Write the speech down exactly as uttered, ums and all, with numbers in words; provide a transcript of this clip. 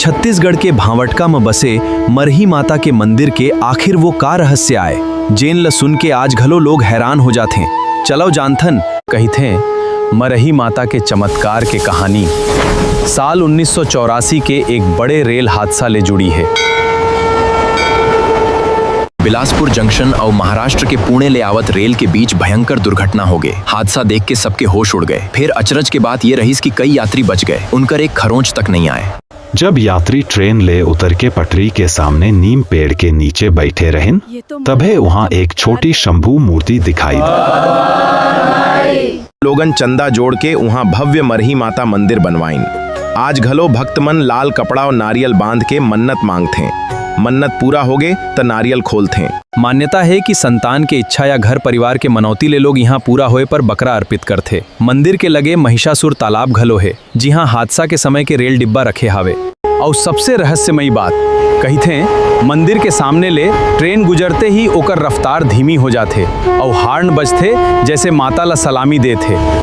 छत्तीसगढ़ के भांवटका म बसे मरही माता के मंदिर के आखिर वो का रहस्य आय, जेन ल सुन के आज घलो लोग हैरान हो जाथें। चलव जानथन, कहिथें मरही माता के चमत्कार के कहानी साल उन्नीस सौ चौरासी के एक बड़े रेल हादसा ले जुड़ी हे। बिलासपुर जंक्शन अउ महाराष्ट्र के पुणे ले आवत रेल के बीच भयंकर दुर्घटना हो गे। हादसा देख के सबके होश उड़ गए। फिर अचरज के बात ये रहीस कि कई यात्री बच गए, उनकर एक खरोंच तक नहीं आए। जब यात्री ट्रेन ले उतर के पटरी के सामने नीम पेड़ के नीचे बैठे रहिन, तभे उहाँ एक छोटी शंभू मूर्ति दिखाई। लोगन चंदा जोड़ के उहाँ भव्य मरही माता मंदिर बनवाइन। आज घलो भक्त मन लाल कपड़ा अउ नारियल बांध के मन्नत मांगथें। मन्नत पूरा होगे त नारियल खोलथें। मान्यता हे कि संतान के इच्छा या घर परिवार के मनौती ले लोग इहाँ पूरा होए पर बकरा अर्पित करथे। मंदिर के लगे महिषासुर तालाब घलो हे, जिहाँ हादसा के समय के रेल डिब्बा रखे हावे। अउ सबसे रहस्यमयी बात, कहिथें मंदिर के सामने ले ट्रेन गुजरते ही ओकर रफ्तार धीमी हो जाथे अउ हार्न बजथे, जैसे माता ला सलामी देत हे।